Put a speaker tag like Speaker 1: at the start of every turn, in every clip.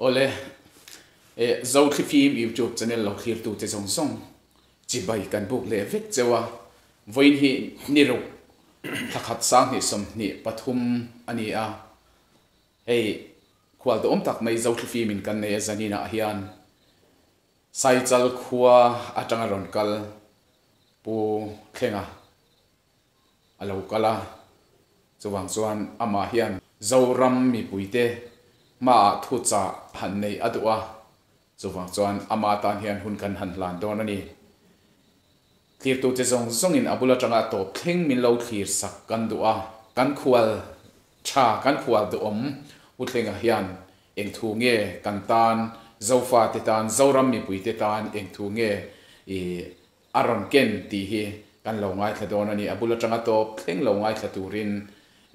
Speaker 1: Awle, e Zothlifim YouTube channel lo thlirtute zawng zawng chibai kan buk leh vek cheu a, vawiin hi ni ruk thla khat 2023 a ni a, hei khual duhawm tak mai Zothlifim in kan nei a zaninah hian Saichal khua atanga rawn kal Pu Thlenga a lo kal a, chuvang chuan amah hian Zoram mipuite hmaah thuchah han neih a duh a, chuvang chuan ama tan hian hun kan han hlan dawn a ni. Thlirtute zawng zawngin a bul atanga a tawp thleng min lo thlir sak kan duh a, kan khual tha, kan khual duhawm Pu Thlenga hian eng thu nge kan tan, Zofate tan, Zoram mipuite tan eng thu nge i A rawn ken tih hi kan lo ngaithla dawn a ni. A bul atanga tawp thleng lo ngaithla turin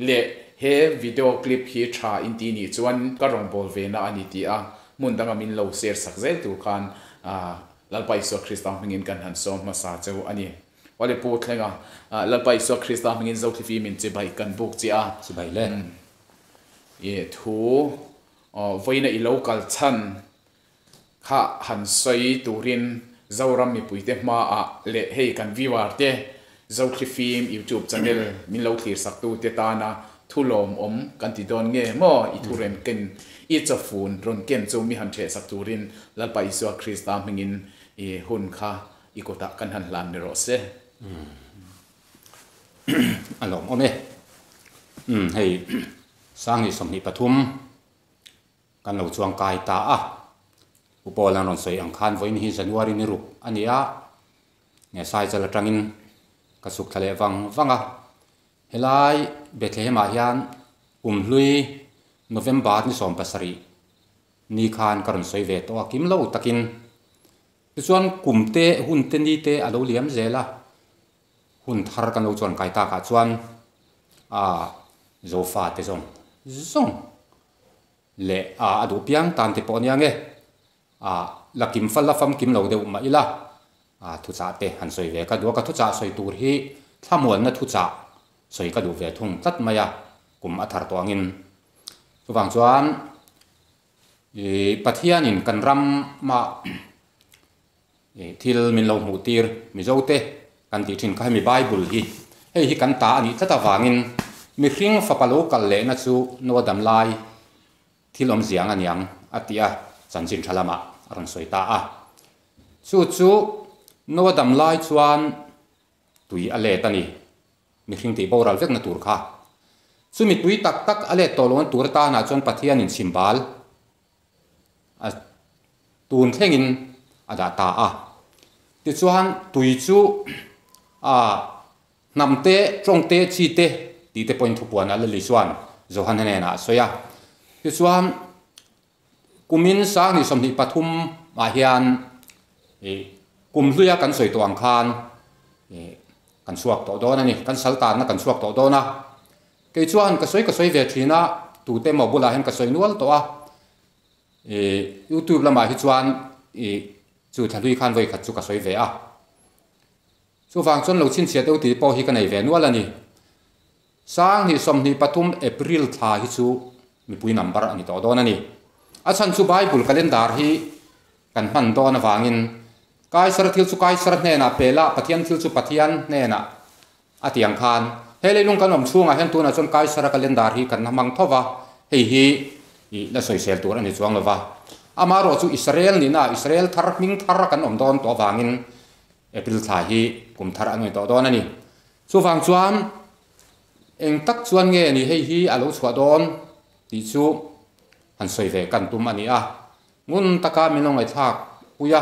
Speaker 1: leh he video clip hi tha in ti nih chuan ka rawn bawl ve na a ni tih a hmun danga min lo share sak zel tur khan Lalpa Isua Krista hmingin kan han sawm hmasa cheu a ni. Awle Pu Thlenga, Lalpa Isua Krista hmingin Zothifi min chibai kan buk chiah a.
Speaker 2: Chibai le.
Speaker 1: I thu vawiina i lo kal chhan Kha han sawi turin Zoram mipuite hmaah leh hei kan viewer te Zothlifim YouTube channel min lo thlir sak tu te tana thu lawmawm kan ti dawn nge maw i thu rem ken i chawfun rawn ken chu mi han theh sak turin Lalpa Isua Krista hmingin i hun kha i kutah kan han hlan ni rawh se.
Speaker 2: A lawmawm e. Umm hei Sangni 23. Kan lo chuang kai ta a, Pu Paul an rawn sawi ang khan vawiin hi January ni ruk a ni a, nge Saichal atangin ka chhuk thla leh vang vang a, helai Bethlehem ah hian kumhlui November ni 17 ni khan ka rawn sawi ve tawh a, kim lo takin. Tichuan kum te hun te ni te a lo liam zel a, hun thar kan lo chuan kai takah chuan a Zofa te zawng zawng leh a a duh piang tan te pawh a nia nge a la kim fal la famkim lo deuh mah ila a thuchah te han sawi ve ka duh a ka thuchah sawi tur hi thlamuanna thuchah sawi ka duh ve thung tlat mai a kum a thar tawh angin chuvang chuan ih Pathianin kan ramah ih thil min lo hmuh tir Mizo te kan tih thin kha hemi Bible hi hei hi kan ta a nih tlat avangin mihring fapa lo kal lehna chu Noa dam lai thil awmzia ang a niang a ti a chanchin tha lamah a rawn sawi ta a. Chu chu Noa dam lai chuan tui a let a ni. Mihring tih boral vekna tur kha. Chumi tui tak tak a let tawh loh tur atanah chuan Pathianin chhimbal a tun thlengin a dah ta a. Tichuan tui chu a hnam te, tawng te, chi te tih te pawhin thupuan a la li chuan Johana hnenah a sawi a. Tichuan kumin 2023 ah hian ih kum hluia kan sawi tawh ang khan ih kan chhuak tawh dawn a ni, kan sal tanna kan chhuak tawh dawn a. Kei chuan ka sawi ka sawi ve thin a, tute emaw bulah hian ka sawi nual tawh a, ih youtube lamah hi chuan ih chu thlahlui khan vawi khat chu ka sawi ve a. Chuvang chuan lo chhinchhiah deuh tih pawh hi ka nei ve nual a ni. 2023 April thla hi chu mipui number a ni tawh dawn a ni. A chhan chu Bible calendar hi kan hman dawn avangin Kaisar thil chu Kaisar hnenah pela Pathian thil chu Pathian hnenah A ti ang khan, he leilung kan awm chhungah hian tunah chuan Kaisara calendar hi kan hmang tho va, hei hi ih la sawisel tur a ni chuang lo va. Amaherawh chu Israel nihna, Israel thar, hming thar kan awm dawn tawh avangin April thla hi kum thar a ni tawh dawn a ni. Chuvang chuan eng tak chuan nge ni hei hi a lo chhuah dawn tih chu han sawi ve kan tum a ni a. Ngun taka min lo ngaihthlak pui a,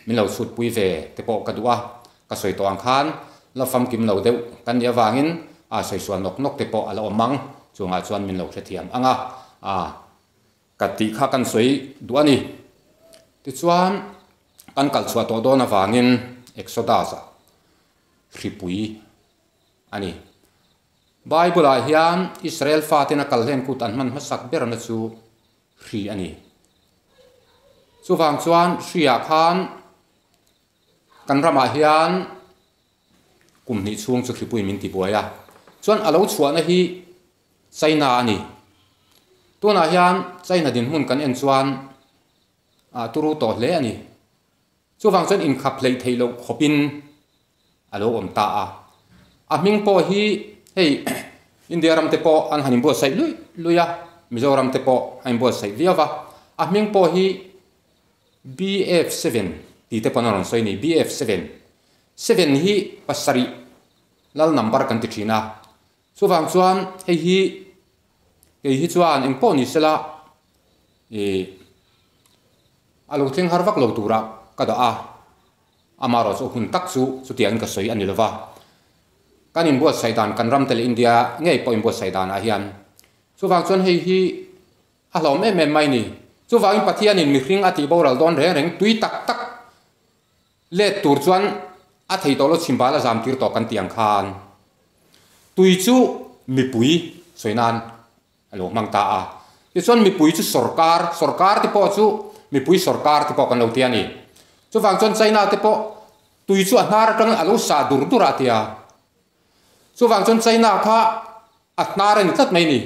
Speaker 2: min lo chhut pui ve te pawh ka duh a, ka sawi tawh ang khan la famkim lo deuh kan nih avangin a sawi sual nawk nawk te pawh a la awm ang, chungah chuan min lo hrethiam ang a, a ka tih kha kan sawi duh a ni. Tichuan kan kal chhuah tawh dawn avangin Exodus ah hripui a ni. Bible ah hian Israel faten a kal hlen kut an hman hmasak berna chu hri a ni. Chuvang chuan hriah khan kan ramah hian kum hnih chhung chu hripui min ti buai a. Chuan a lo chhuahna hi China a ni. Tunah hian China dinhmun kan en chuan. A turu tawh hle a ni. Chuvang chuan inkhap hleih theih loh khawpin a lo awm ta a. A hming pawh hi hei India ram te pawh an han inbuatsaih luih luih a, Mizoram te pawh a inbuatsaih viau va. A hming pawh hi BF7 tih te pawn a rawn sawi a ni, BF7. Seven hi pasarih lal number kan ti thin a. Chuvang chuan hei hi kei hi chuan engpawh ni sela ih a lo thleng har vak lo tura ka dah a, amaherawh chu hun tak chu chutiangin ka sawi a ni lova. Kan inbuatsaih dan kan ram te leh India ngei pawh inbuatsaih danah hian chuvang chuan hei hi a hlauhawm em em mai a ni. Chuvangin Pathianin mihring a tih boral dawn reng reng tui tak tak Let tur chuan a thei tawh lo chhimbal a zam tir tawh kan tih ang khan tui chu mipui sawi nan a lo hmang ta a. Tichuan mipui chu sawrkar, sawrkar te pawh chu mipui sawrkar te pawh kan lo ti a ni. Chuvang chuan China te pawh tui chu a hnar atangin a lo sah dur dur a ti a. Chuvang chuan China kha a hnar a ni tlat mai a ni.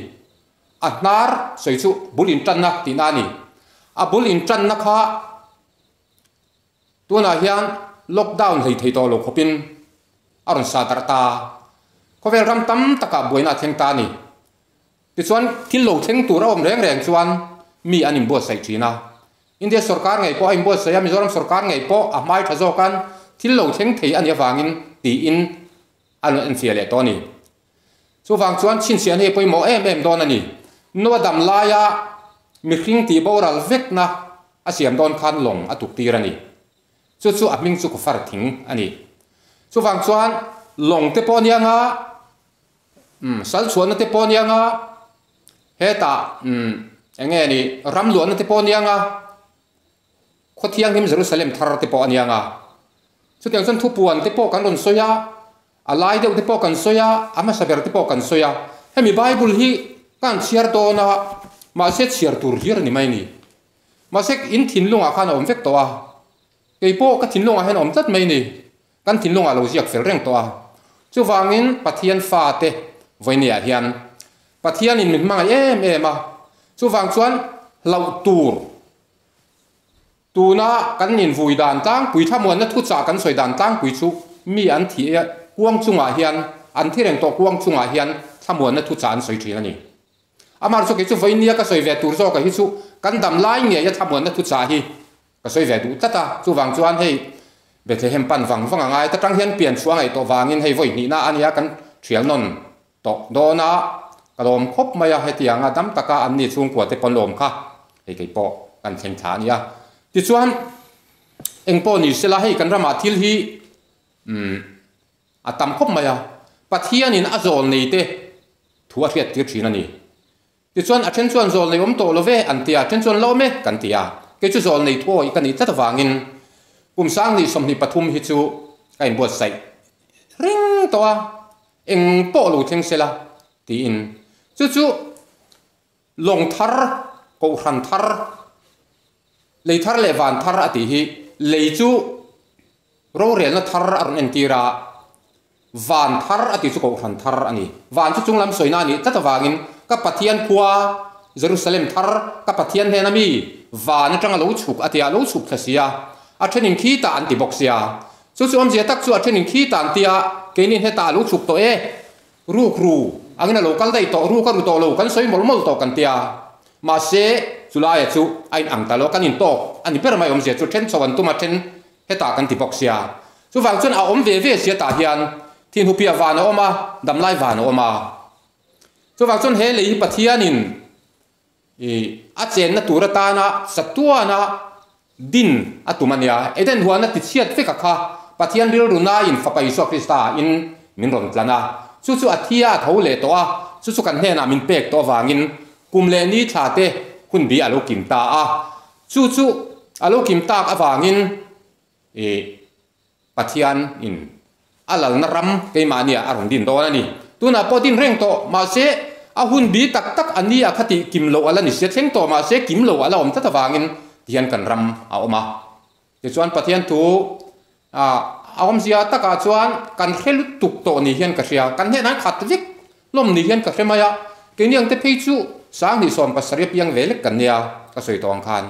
Speaker 2: A hnar sawi chu bul intanna tihna a ni. A bul intanna kha Tunah hian lockdown hlei thei tawh lo khawpin a rawn sa darh ta. Khawvel ram tam takah buaina a thleng ta a ni. Tichuan thil lo thleng tur a awm reng reng chuan mi an inbuatsaih thin a. India sorkar ngei pawh a inbuatsaih a, Mizoram sorkar ngei pawh a hmai tha zawkan thil lo thleng thei a nih avangin tiin a rawn enfiah leh tawh a ni. Chuvang chuan chhinchhiahna hi a pawimawh em em dawn a ni. Noa dam laia mihring tih boral vekna a siam dawn khan lawng a tuk tir a ni. Chu chu a hming chu kawfar thing a ni. Chuvang chuan lawng te pawh nia nga, umm sal chhuahna te pawh nia nga, hetah umm eng nge ni ram luahna te pawh nia nga, Khaw thianghlim Jerusalem thar te pawh a nia nga. Chutiang chuan thupuan te pawh kan rawn sawi a, a lai deuh te pawh kan sawi a, a hmasa ber te pawh kan sawi a. Hemi Bible hi ka han chhiar dawn a, mahse chhiar tur hlir a ni mai a ni. Mahse in thinlungah khan a awm vek tawh a, kei pawh ka thinlungah hian a awm tlat mai a ni. Kan thinlungah lo ziak fel reng tawh a. Chuvangin Pathian fate vawinia hian Pathianin min hmangaih em em a, chuvang chuan hlauh tur Tuna kan invui dan tlangpui thlamuanna thuchah kan sawi dan tlangpui chu mi an thi kuang chungah hian an thi reng tawh kuang chungah hian thlamuanna thuchah an sawi thin a ni. Amar chu kei chu vawinia ka sawi ve tur zawka hi chu kan dam lai ngeia thlamuanna thuchah hi ka sawi ve duh tlat a, chuvang chuan hei Bethlehem pan vang vang a ngai ta tang hian pian chhuah a ngaih tawh vangin hei vawi hnihna a nia kan thial nawn tawh dawn a, ka lawm khawp mai a, hetianga dam taka an ni chhungkua te pawn lawm kha hei kei pawh kan thleng thla a nia. Tichuan eng pawh ni sela hei kan ramah thil hi umm a tam khawp mai a, Pathianin a zawl nei te thu a hriat tir thin a ni. Tichuan a then chuan zawl nei awm tawh lo ve an ti a, a then chuan la awm e kan ti a, kei chu zawl nei thuawi ka nih tlat avangin kum 20 23 hi chu ka inbuatsaih reng tawh a, Eng pawh lo thleng sela tiin chu chu lawng thar, kohhran thar, lei thar leh van thar a tih hi lei chu rorelna thar a rawn entir a, van thar a tih chu kohhran thar a ni. Van chu chunglam sawina a nih tlat avangin ka Pathian khua Jerusalem thar ka Pathian hnena mi van atanga lo chhuk a tia, lo chhuk thla sia, a thenin khitah an ti bawk sia. Chu chu awmzia tak chu a thenin khi tan tia keini hnetah a lo chhuk tawh e, ruk ru angin a lo kal daih tawh, ruk a ru tawh lo, kan sawi mawlh mawlh tawh kan tia. Mahse, chulaia chu a in ang ta lo, kan in tawk a ni ber mai awmzia chu then chho an tum a then hetah kan ti bawk sia. Chuvang chuan a awm ve ve sia tah hian thinhupia van a awm a, damlai van a awm a. Chuvang chuan he lei hi Pathianin I a chenna tur atana chatuana din a tum a nia. Eden huana tichhiat vek a kha Pathian rilru nain Fapa Isua Krista in min rawn tlan a. Chu chu a thi a, a tho leh tawh a, chu chu kan hnenah min pek tawh avangin kum leh ni thla te hun bi a lo kim ta a. Chu chu a lo kim tak avangin I Pathian in a lalna ram keimahnia a rawn din dawn a ni. Tunah pawh din reng tawh mahse a hun bi tak tak a ni a kha tih kim loh a la ni sia thleng tawh mahse kim loh a la awm tlat avangin tihian kan ram a awm a. Tichuan Pathian thu a awmzia takah chuan kan hre lutuk tawh ni hian ka hria. Kan hnenah khat vek hlawm ni hian ka hre mai a. Keini ang te phei chu 2017 a piang ve lek kan nia ka sawi tawh ang khan.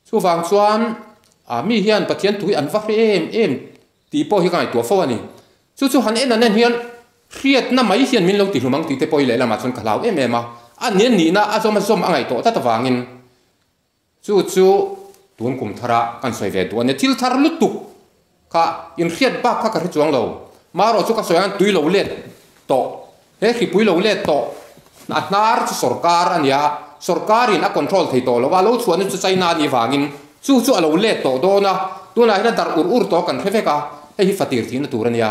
Speaker 2: Chuvang chuan a mi hian Pathian thu hi an va hre em em tih pawh hi ka ngaihtuah fo a ni. Chu chu han en an en hian hriatna mai hian min lo tihlum ang tih te pawh hi lehlamah chuan ka hlau em em a, a nen nihna a zawm a zawm a ngaihtuah tlat avangin chu chu tun kum thara kan sawi ve duh a ni. Thil thar lutuk kha inhriat bak kha ka hre chuang lo. Marawh chu ka sawi ang tui lo let tawh, he hripui lo let tawh a hnar chu sorkar a nia, sorkarin a control thei tawh lo a, lo chhuahna chu China a nih vangin chu chu a lo let tawh dawn a, tunah hian a darh ur ur tawh kan hre vek a, hei hi fatir thihna tur a nia.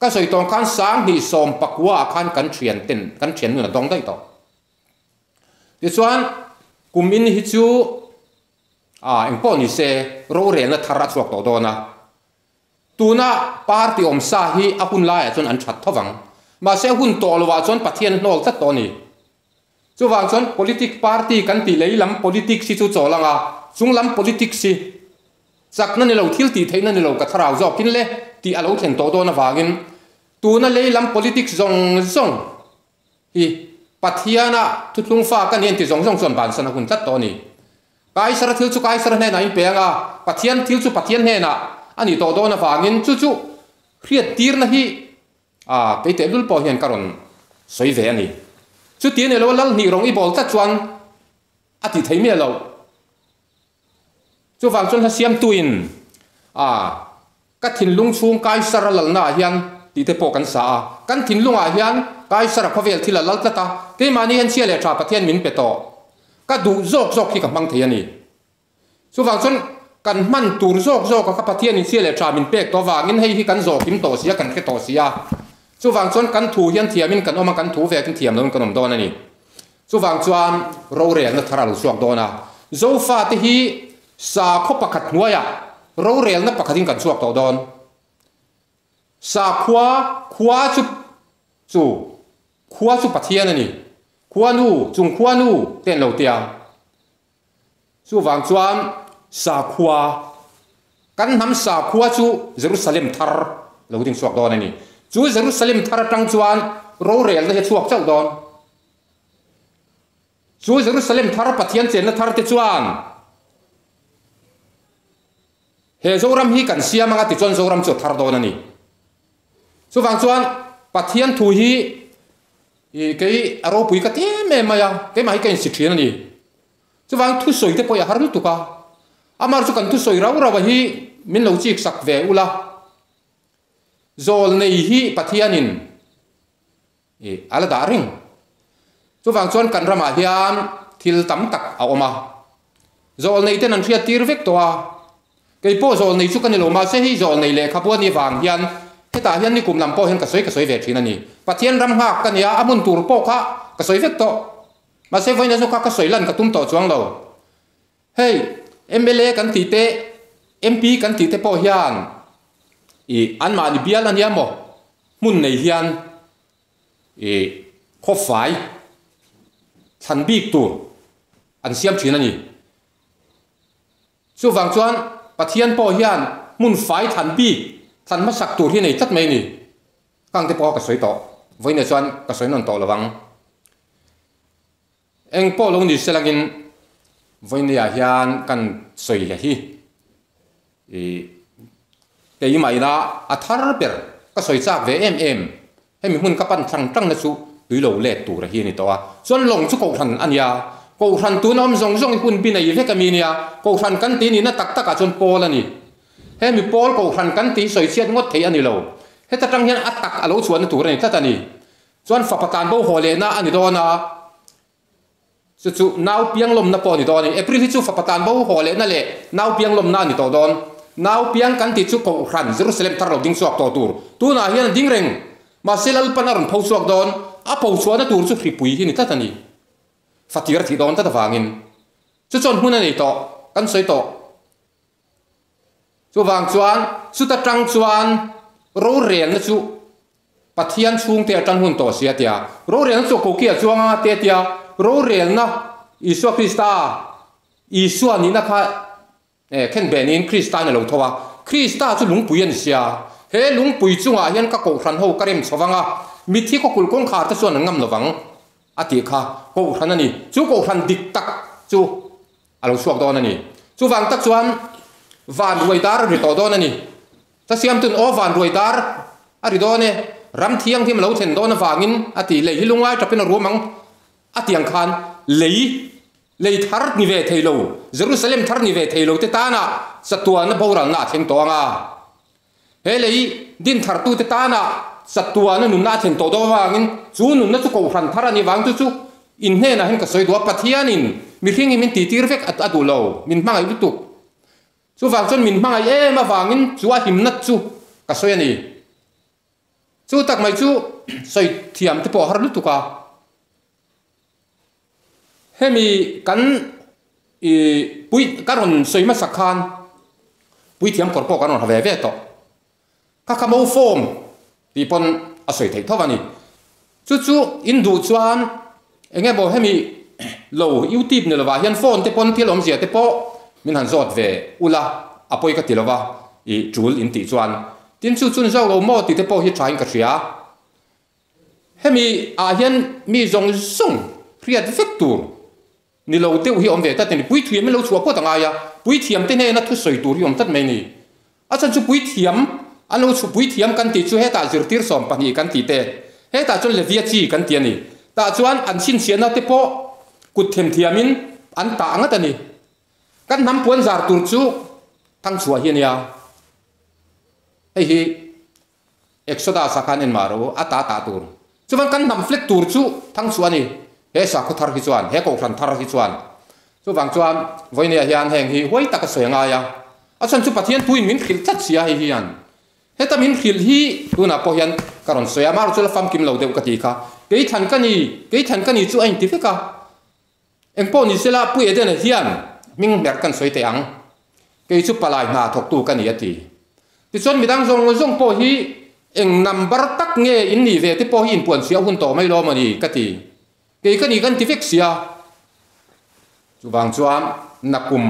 Speaker 2: Ka sawi tawng khan 2019 ah khan kan thian ten kan thian nun a dawng daih tawh. Tichuan kum in hi chu ah engpawh ni se rorelna thar a chhuak tawh dawn a. Tuna party awm sa hi a hun laiah chuan an that tho vang. Mahse a hun tawh lovah chuan Pathian hnawl tlat tawh a ni. Chuvang chuan politic party kan tih lei lam politics hi chu chawl ang a, chung lam politics hi chakna ni lo, thil tih theihna ni lo ka thlarau zawkin le tih a lo thlen tawh dawn avangin tuna lei lam politics zawng zawng hi Pathiana thuthlung fa ka ni an ti zawng zawng chuan bansan a hun tlat tawh a ni. Kaisara thil chu Kaisara hnenah in pe ang a, Pathian thil chu Pathian hnenah a nih tawh dawn avangin chu chu hriattirna hi a kei tehlul pawh hian ka rawn sawi ve a ni. Chuti a ni lo, Lalhnih rawng i bawl tlat chuan a ti thei miah lo. Chuvang chuan hla siamtuin a ka thinlung chhung Kaisara lalnaah hian tih te pawh kan sa a, kan thinlungah hian Kaisara khawvel thil a lal tlat a, keimahni hian chhia leh tha Pathian min pe tawh. Ka duh zawk zawk hi ka hmang thei a ni. Chuvang chuan kan hman tur zawk zawk a kha Pathianin chhia leh tha min pek tawh avangin hei hi kan zawhkim tawh si a, kan hre tawh si a. Chuvang chuan kan thu hian thiamin kan awm a, kan thu vekin thiam loin kan awm dawn a ni. Chuvang chuan rorelna thar a lo chhuak dawn a, Zofate hi sakhaw pakhat hnuaiah rorelna pakhatin kan chhuak tawh dawn. Sakhua, khua chu chu khua chu Pathian a ni. Khuanu, chung khuanu te an lo ti a. Chuvang chuan sakhua, kan hnam sakhua chu Jerusalem thar lo ding chhuak dawn a ni. Chu Jerusalem thar atang chuan rorelna hi a chhuak chauh dawn. Chu Jerusalem thar Pathian chenna thar te chuan he Zoram hi kan siam anga tichuan Zoram chu a thar dawn a ni. Chuvang chuan Pathian thu hi i kei a ropui ka ti em em mai a, keimah hi ka insi thin a ni. Chuvang thusawi te pawh i a har lutuk a, amar chu kan thusawi rau rau a hi min lo chik sak ve ula. Zawl nei hi Pathianin I a la dah reng. Chuvang chuan kan ramah hian thil tam tak a awm a. Zawlnei ten an hriat tir vek tawh a. Kei pawh zawlnei chu ka ni lo mahse hei zawlnei lehkhabu a nih vang hian hetah hian nikum lam pawh hian ka sawi ka sawi ve thin a ni. Pathian ram nghak ka nia a hmun tur pawh kha ka sawi vek tawh. Mahse vawiin chu kha ka sawi lan ka tum tawh chuang lo. Hei mla kan tih te MP kan tih te pawh hian ih anmahni bial a nia maw hmun nei hian ih khawfai thlan bik tur an siam thin a ni. Chuvang chuan Pathian pawh hian hmun fai thlan bik thlan hmasak tur hi nei tlat mai a ni. Kang te pawh ka sawi tawh vawiinah chuan ka sawi nawn tawh lo ang. Eng pawh lo ni se langin vawinia hian kan sawi hle hi ih keimah ina a thar ber ka sawi chak ve em em hemi hmun ka pan thlang tang na chu tui lo let tur hi a ni tawh a chuan lawng chu kohhran a nia kohhran tuna awm zawng zawng hi hun bi nei vek a mi nia kohhran kan tih nihna tak takah chuan pawl a ni hemi pawl kohhran kan tih sawi chhiat ngawt theih a ni lo heta tang hian a tak a lo chhuahna tur a ni tlat a ni. Chuan fapa tan bo haw lehna a ni dawn a, chu chu nau piang lawmna pawh a ni dawn a ni. April hi chu fapa tan bo haw lehna leh nau piang lawmna a ni tawh dawn. Nau piang kan tih chu Kohhran Jerusalem thar lo ding chhuak tawh tur. Tunah hian a ding reng. Mahse Lalpan a rawn pho chhuak dawn. A pho chhuahna tur chu hripui hi ni tlat a ni. Fatir a thih dawn tlat avangin. Chu chuan hmun a nei tawh, kan sawi tawh. Chuvang chuan chuta tang chuan rorelna chu Pathian chhungte a tan hun tawh si a tia. Rorelna chu koki a chuang anga te a tia. Rorelna Isua Krista, Isua nihna kha khen beh niin Krista in a lo tho a. Krista chu lungpui a ni sia. He lungpui chungah hian ka kohhran ho ka rem chho vang a, mitthi khawkulh kawngkhar te chuan an ngam lovang a tih kha kohhran a ni. Chu kohhran dik tak chu. A lo chhuak dawn a ni. Chuvang tak chuan van ruai dar a ri tawh dawn a ni. Ka siamtun aw van ruai dar a ri dawn e, ram thianghlim a lo thlen dawn avangin a ti. Lei hi lungai tapin a ruam ang a ti ang khan lei lei thar ni ve thei lo, Jerusalem thar ni ve thei lo te tana chatuana boralna a thleng tawh ang a. He lei din thartute tana chatuana nunna a thlen tawh dawn avangin chu nunna chu kohhran thar a nih vang chu chu in hnenah hian ka sawi duh a, Pathianin mihring hi min titir vek a duh lo, min hmangaih lutuk. Chuvang chuan min hmangaih em avangin chu a himna chu ka sawi a ni. Chu tak mai chu sawi thiam te pawh a har lutuk a. Hemi kan i pui ka rawn sawi hmasak khan puithiam kawr pawh kan rawn ha ve ve tawh. Kha kha mo form tih pawn a sawi theih tho a ni. Chu chu in duh chuan eng emaw hemi lo youtube ni lovah hian phone te pawn thil awmzia te pawh min han zawt ve ula a pawi ka ti lova i tul in tih chuan tin chu chun zawk lo maw tih te pawh hi thain ka hria. Hemi ah hian mi zawng zawng hriat vek tur Ni lo deuh hi awm ve tlat a ni. Puithiam in lo chhuah phawt a ngai a, puithiam te hnena thusawi tur hi awm tlat mai a ni. A chhan chu puithiam an lo chhuah, puithiam kan tih chu hetah zirtir 12 kan tih te, hetah chuan Levia chi kan ti a ni. Tah chuan an chhinchhiahna te pawh kut themthiamin an tah ngat a ni. Kan hnam puan zar tur chu thangchhuah hi a nia. Hei hi Exodus-a khan en mah ro, a ta tah tur. Chuvan kan hnam flag tur chu thangchhuah a ni, he sakhaw thar hi chuan, he kohhran thar hi chuan. Chuvang chuan vawinia hian heng hi huai taka sawi a ngai a, a chhan chu Pathian thuin min hrilh tlat sia hei hian. Heta min hrilh hi tunah pawh hian ka rawn sawi a, amaherawhchu la famkim lo deuh ka ti kha. Kei thlan ka ni, kei thlan ka ni chu a inti vek a. Engpawh ni sela Pu Edena hian hming hmerh kan sawi teh ang. Kei chu palai hna thawktu ka ni a ti. Tichuan midang zawng zawng pawh hi eng number tak nge in nih ve te pawh hi inpuan chhiah hun tawh mai lawm a ni ka ti. Kei ka ni kan ti vek sia. Chuvang chuan nakum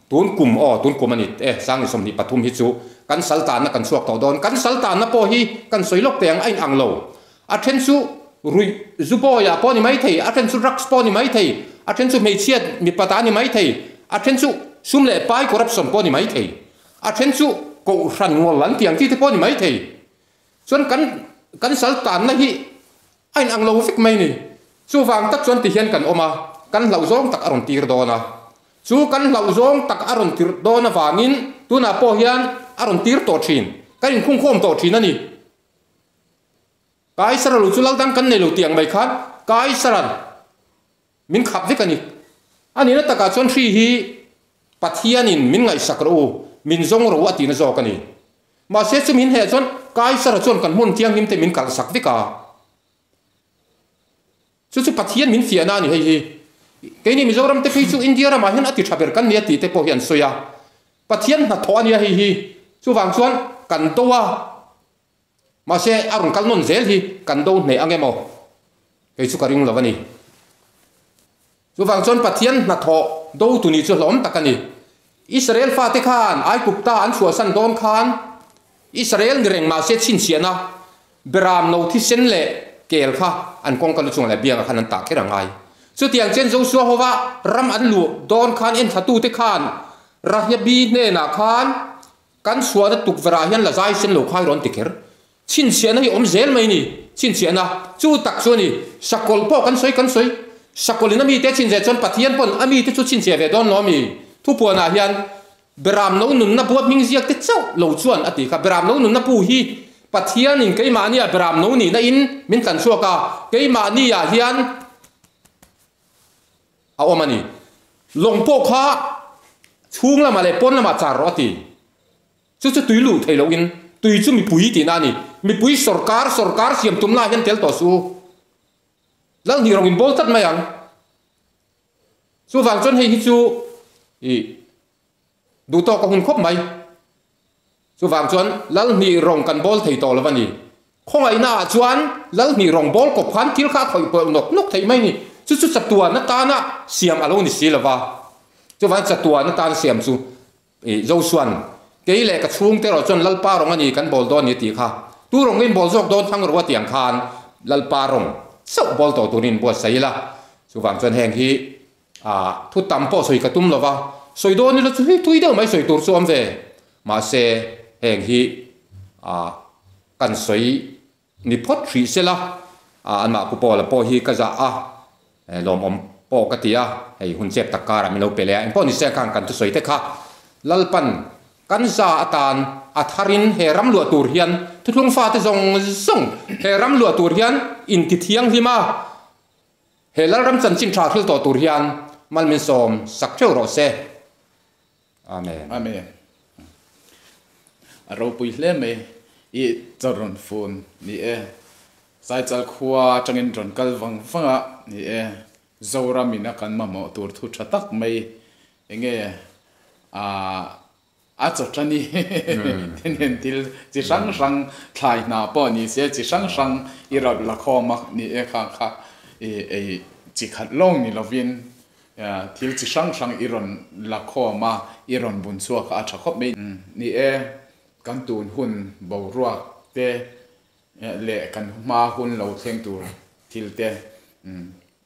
Speaker 2: tun kum aw tun kum a ni e Sangni 23 hi chu kan sal tanna kan chhuak tawh dawn. Kan sal tanna pawh hi kan sawi lawk teh ang a inang lo. A then chu ruih zu bawiah pawh a ni maithei, a then chu drugs pawh a ni maithei, a then chu hmeichhia mipa ta a ni maithei, a then chu sum leh pai corruption pawh a ni maithei, a then chu kohhran ngawl an tih ang chi te pawh a ni maithei. Chuan kan kan sal tanna hi a inang lo vek mai ni. Chuvang tak chuan tihian kan awm a, kan hlauhzawng tak a rawn tir dawn a. Chu kan hlauhzawng tak a rawn tir dawn avangin tunah pawh hian a rawn tir tawh thin, kan inkhungkhawm tawh thin a ni. Kaisara lo chu lal dang kan nei lo tih ang mai khan Kaisara'n min khap vek a ni. A nihna takah chuan hri hi Pathianin min ngaihsak rawh u, min zawng rawh u a tihna zawk a ni. Mahse chu min heh chuan Kaisara chuan kan hmun thianghlim te min kalhsak vek a. Chu chu Pathian min fiahna a ni hei hi. Keini Mizoram te phei chu India ramah hian a ti tha ber kan ni a tih te pawh hi an sawi a. Pathian hnathawh a nia hei hi. Chuvang chuan kan do a. Mahse a rawn kal nawn zel hi kan do hneh ang emaw? Kei chu ka ring lo a ni. Chuvang chuan Pathian hnathawh do tu nih chu hlawm tak a ni. Israel fate khan Aigupta an chhuahsan dawn khan Israel ni reng mahse chhinchhiahna Beram no thisen leh kel kha an kawngka lu chungah leh biangah khan an tah kher a ngai. Chutiang chuan Josua hova ram an luh dawn khan enthlatu te khan Rahabi hnenah khan kan chhuahna tukverhah hian la zai sen lo khai rawn ti kher. Chhinchhiahna hi awm zel mai ni. Chhinchhiahna chu tak chu a ni. Sakawlh pawh kan sawi kan sawi. Sakawlhin a mite chhinchhiah chuan Pathian pawn a mite chu chhinchhiah ve dawn lo a mi. Thupuanah hian Beram no nunna bu a hming ziak te chauh lo chuan a ti kha. Beram no nunna bu hi Pathianin keimahnia Beram no nihna in min tlan chhuak a, keimahniah hian a awm a ni. Lawng pawh kha chhung lamah leh pawn lamah char rawh a ti. Chu chu tui luh theih lohin tui chu mipui tihna a ni. Mipui sawrkar, sawrkar siam tumna ah hian tel tawh suh u. Lalhnih rawng in bawl tlat mai ang. Chuvang chuan hei hi chu i duh tawk a hun khawp mai. Chuvang chuan Lalhnih rawng kan bawl thei tawh lo a ni. Khawngaihna ah chuan Lalhnih rawng bawl kawp khan thil kha a khawih pawlh nawk nawk theih mai ni. Chu chu chatuan atana siam a lo ni si lo va. Chuvang chatuan atana siam chu i Josuan kei leh ka chhungte erawh chuan Lalpa rawng a ni kan bawl dawn ni a tih kha. Tu rawng in bawl zawk dawn thang rawh a tih ang khan Lalpa rawng chauh bawl tawh turin buatsaih ila. Chuvang chuan heng hi. Thu tam pawh sawi ka tum lo va, sawi dawn ila chu hei tui deuh mai sawi tur chu awm ve. Mahse heng hi kan sawi ni phawt hrih se la, anmah Pu Paula pawh hi ka zah a, lawmawm pawh ka ti a, hei hun chep tak karah min lo pe leh a, engpawh ni se khan kan thusawi te kha Lalpan kan za atan a tharin he ram luah tur hian thuthlung fate zawng zawng he ram luah tur hian inti thianghlim a, he Lalram chanchin tha hril tawh tur hian mal min sawm sak theuh rawh se. Amen.
Speaker 1: Amen. A ropui hle mai i chaw rawn fun ni e. Saichal khua atangin rawn kal vang vang a ni e. Zoram in a kan mamawh tur thu tha tak mai enge a a chaw tha ni te nen thil chi hrang hrang thlai hna pawh ni se chi hrang hrang i rawlh la khawm a ni e kha kha i ei chi khat lawng ni lovin Thil chi hrang hrang i rawn la khawm a, i rawn bun chhuak a, a tha khawp mai. Ni e, kan tun hun boruak te leh kan hma hun lo thleng tur thil te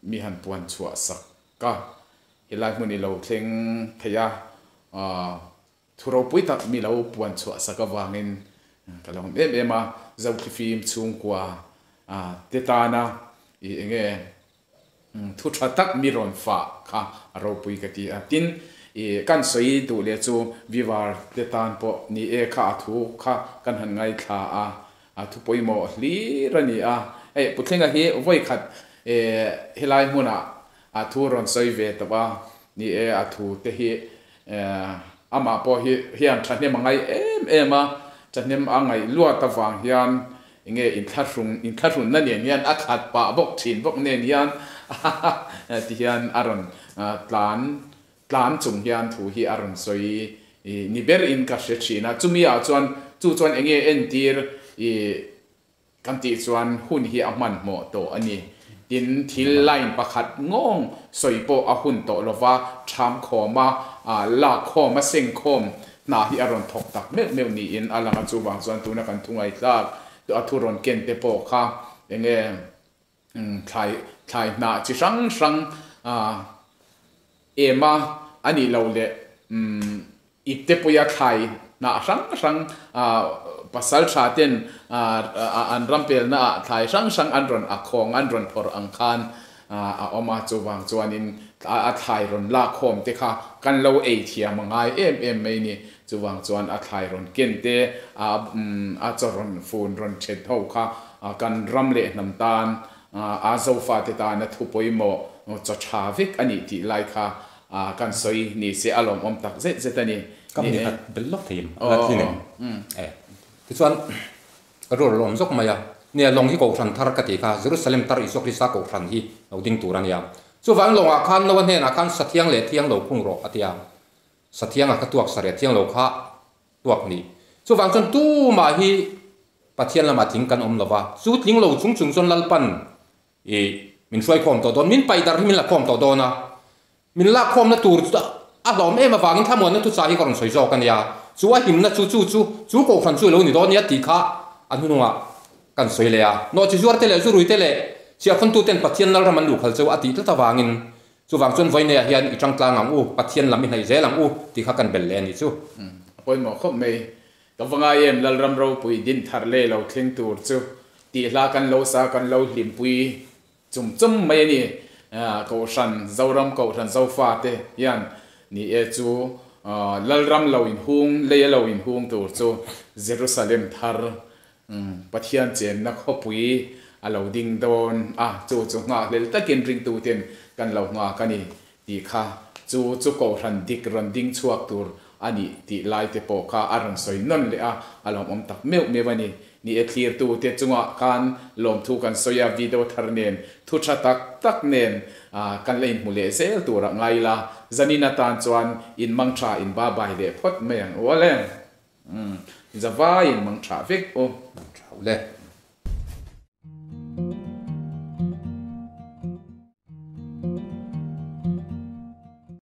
Speaker 1: mi han puan chhuah sak a, helai hmun i lo thleng thei a, Thu ropui tak mi lo puan chhuah sak avangin ka lo awm em em a, Zothlifim chhungkua te tana i enge thu tha tak mi rawn fah kha a ropui ka ti a. Tin, i kan sawi duh leh chu Vivar te tan pawh ni e kha a thu kha kan han ngaithla a, a thu pawimawh hlir a ni a. Hei Puthlinga hi vawikhat helai hmunah a thu rawn sawi ve tawh a, ni e a thu te hi Amah pawh hi hian thahnem a ngai em em a, thahnem a ngaih luat avang hian enge inthlahrung inthlahrunna nen hian a khat pah bawk thin bawk nen hian ti hian a rawn tlan tlan chung hian thu hi a rawn sawi ni ber in ka hre thin a, chumi ah chuan chu chuan enge entir i Kan tih chuan hun hi a hmanhmawh tawh a ni. Tin, thil line pakhat ngawng sawi pawh a hun tawh lova, ṭham khawma lak khawm a seng khawm hna hi a rawn thawk tak meuh meuh niin a lang a, chuvang chuan tuna kan thu ngaihthlak a thu rawn ken te pawh kha enge thlai thlai hnah chi hrang hrang em a a nih loh leh Ipte puia thlai hnah hrang hrang pasal tha ten an ram pelna ah thlai hrang hrang an rawn a khawng an rawn phawrh ang khan a awm a, chuvang chuanin a thlai rawn lak khawm te kha kan lo ei thiam a ngai em em mai ni. Chuvang chuan a thlai rawn ken te a chaw rawn fun rawn thet ho kha kan ram leh hnam tan a Zofate tana thu pawimawh chaw tha vek a nih tih lai kha A kan sawi ni se a lawmawm tak zet zet a ni.
Speaker 2: Ka mi khat bel lawk thei em? A la thlin em? E. Tichuan ka rual lawm zawk mai a. Nia lawng hi Kohhran thar ka ti kha, Jerusalem tar Isua Krista Kohhran hi lo ding tur a nia. Chuvang lawngah khan Noa hnenah khan Sathiang leh Thiang lo khung rawh a ti a. Sathianga kha tuak sareh Thiang lo kha tuak ni. Chuvang chuan tumah hi Pathian lamah tling kan awm lo va, chu tling lo chung chung chuan Lalpan I min hruai khawm tawh dawn, min paih darh hi min la khawm tawh dawn a, min lak khawmna tur chu a hlawm em avangin thlamuanna thuchah hi ka rawn sawi zawk a nia, chu a himna chu chu chu chu kohhran chu alo ni dawn nia tih kha a hnunungah kan sawi leh a, nawhchi zuar te leh zurui te leh chhiahkhawntu ten Pathian Lalram an luhkhal cheu a tih tlat avangin chuvang chuan vawineah hian i tangtlang ang u, Pathian lam i hnaih zel ang u tih kha kan bel leh a nih chu.
Speaker 1: A pawimawh khawp mai. Ka va ngai em Lalram ropui din thar leh lo thleng tur chu tih hla kan lo sa kan lo hlimpui chum chum mai a ni. Kohhran Zoram Kohhran Zofa te hian ni e chu Lalram lo inhung lei a lo inhung tur chu Jerusalem thar Pathian chenna khawpui a lo ding dawn a chu chu nghahhlel takin ringtuten kan lo nghak a ni. Tih kha chu chu Kohhran dik rawn ding chhuak tur a nih tih lai te pawh kha a rawn sawi nawn leh a, a lawmawm tak meuh meuh a ni. Ni e thlirtu te chungah khan lawmthu kan sawi a, video thar nen, thu tha tak tak nen kan la inhmu leh zel tur ah ngai ila, zanin atan chuan in mang tha in ba bai leh phawt mai ang u awle. Umm zavai in mang tha vek u.
Speaker 2: Mang tha u le.